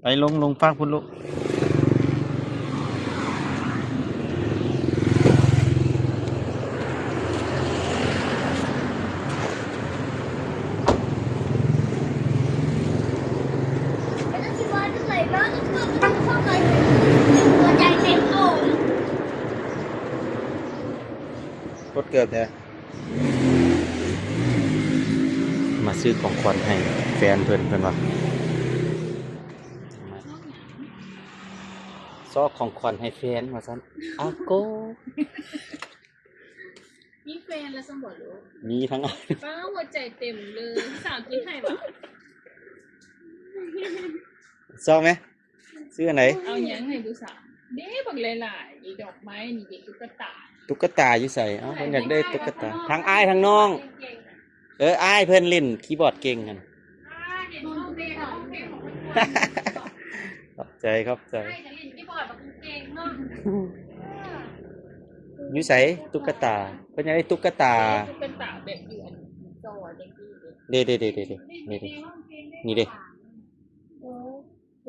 ໄປ ລົງ ລົງຟາກພຸ້ນລູກ. ກົດເກີບແທ້. ມາຊື້ຂອງຂວັນໃຫ້ແຟນເພິ່ນ ເພິ່ນວ່າ ຊອກຂອງຂວັນໃຫ້ແຟນວ່າຊັ້ນ. ອາໂກ ມີແຟນແລ້ວຊັ້ນບໍ່ລູກ? ມີທັງ ປ້າ ຫົວໃຈເຕັມເລີຍ. ສາວກິນໃຫ້ບໍ່? ຊອກໄໝ? ຊື້ອັນໃດ? ເອົາຫຍັງໃຫ້ຜູ້ສາວ? ເດ້ ບັກຫຼາຍໆ ນີ້ ດອກໄມ້ນີ້ເດ້ ຕຸກກະຕາ. ຕຸກກະຕາຢູ່ໃສ? ເອົ້າ ເພິ່ນຢາກໄດ້ຕຸກກະຕາ. ທັງອ້າຍທັງນ້ອງ. ເອີ ອ້າຍເພິ່ນຫຼິ້ນຄີບອດເກັ່ງຫັ້ນ. ຂອບໃຈ ຂອບໃຈ. ອ້າຍກໍຫຼິ້ນຄີບອດບັກເກັ່ງເນາະ. ຢູ່ໃສຕຸກກະຕາ? ເພິ່ນຢາກໄດ້ຕຸກກະຕາ. ເດ້ ຕຸກກະຕາແບບຢູ່ອັນຈໍຈັ່ງຊີ້ເດ້. ເດ້ໆໆໆ ນີ້ເດ້ ນີ້ເດ້. ໂອ້ ໂ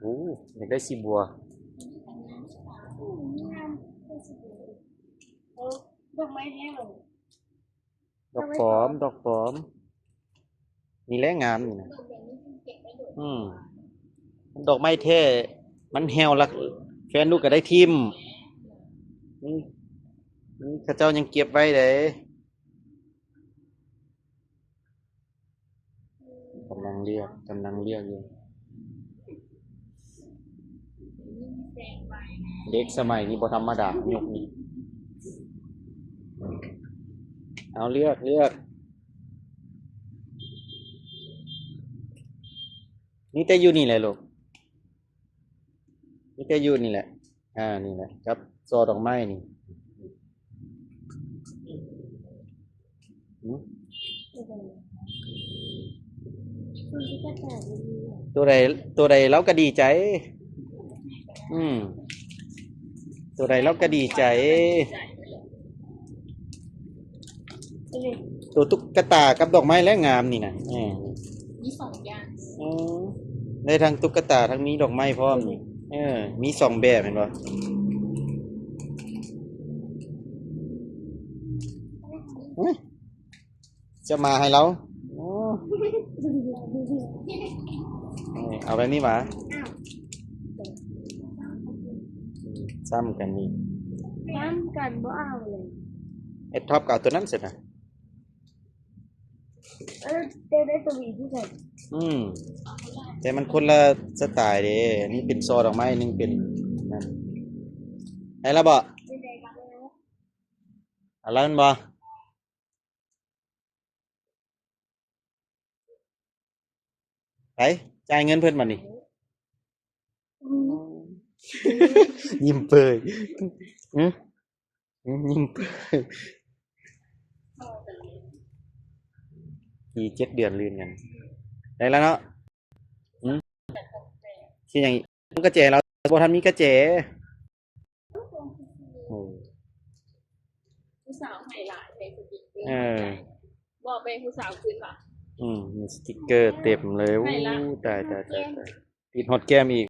ອ້ ຢາກໄດ້ສີບົວ. ດອກໄມ້ແຫ້ງ ດອກປອມ ດອກປອມ ນີ້ແຫຼະງາມນີ້ນະ. ອືມ ດອກໄມ້ແທ້ ມັນແຫ້ວລະ ແຟນລູກກໍໄດ້ຖິ້ມ. ນີ້ ນີ້ເຂົາເຈົ້າຍັງເກັບໄວ້ເດ້. ກຳລັງເລືອກ ກຳລັງເລືອກຢູ່. ເດັກສະໄໝນີ້ບໍ່ທຳມະດາ ຍຸກນີ້. ເອົາ ເລືອກ ເລືອກ. ມີແຕ່ຢູ່ນີ້ແຫຼະລູກ. ມີແຕ່ຢູ່ນີ້ແຫຼະ ອ່າ ນີ້ແຫຼະ ກັບຊໍດອກໄມ້ນີ້. ຫື? ໂຕໃດ ໂຕໃດລາວກໍດີໃຈ. ອືມ ໂຕໃດລາວກໍດີໃຈ. ໂຕຕຸກກະຕາກັບດອກໄມ້ແຫຼະງາມນີ້ນະ. ເອີ ມີສອງຢ່າງ. ອໍ ໄດ້ທັງຕຸກກະຕາ ທັງມີດອກໄມ້ພ້ອມນີ້. ເອີ ມີສອງແບບແມ່ນບໍ່? ເຮີ້ຍ ຈະມາໃຫ້ລາວ. ໂອ້ ເອີ ເອົາແບບນີ້ຫວາ? ຊ້ຳກັນນີ້ ຊ້ຳກັນ ບໍ່ເອົາເລີຍ. ເອັດທັອບກໍເອົາຕົວນັ້ນຊັ້ນນະ. ເອີ ແຕ່ໄດ້ຕົວຫວີຄືກັນ. ອືມ ແຕ່ມັນຄົນລະສະໄຕເດ້. ອັນນີ້ເປັນຊໍດອກໄມ້ ອັນໜຶ່ງເປັນນັ້ນ. ໄດ້ລະບໍ່? ເອົາລະແມ່ນບໍ່? ໄປ ຈ່າຍເງິນເພິ່ນບາດນີ້. ອືມ ຍິ້ມເປີຍ. ຫຶ? ຫຶ? ຍິ້ມເປີຍ. ປີເຈັດເດືອນລື່ນກັນ. ໄດ້ລະເນາະ. ຫຶ? ຊິຫຍັງອີກ? ກະແຈລາວບໍ່ທັນມີກະແຈ. ໂອ້ ຜູ້ສາວໃຫ້ຫຼາຍແທ້ສະຕິກເກີ. ເອີ ບອກໄປຜູ້ສາວຄືນວ່າ ອືມ ມີສະຕິກເກີເຕັມເລີຍ. ໂອ້ ຕາຍໆໆໆ ຕິດຮອດແກ້ມອີກ.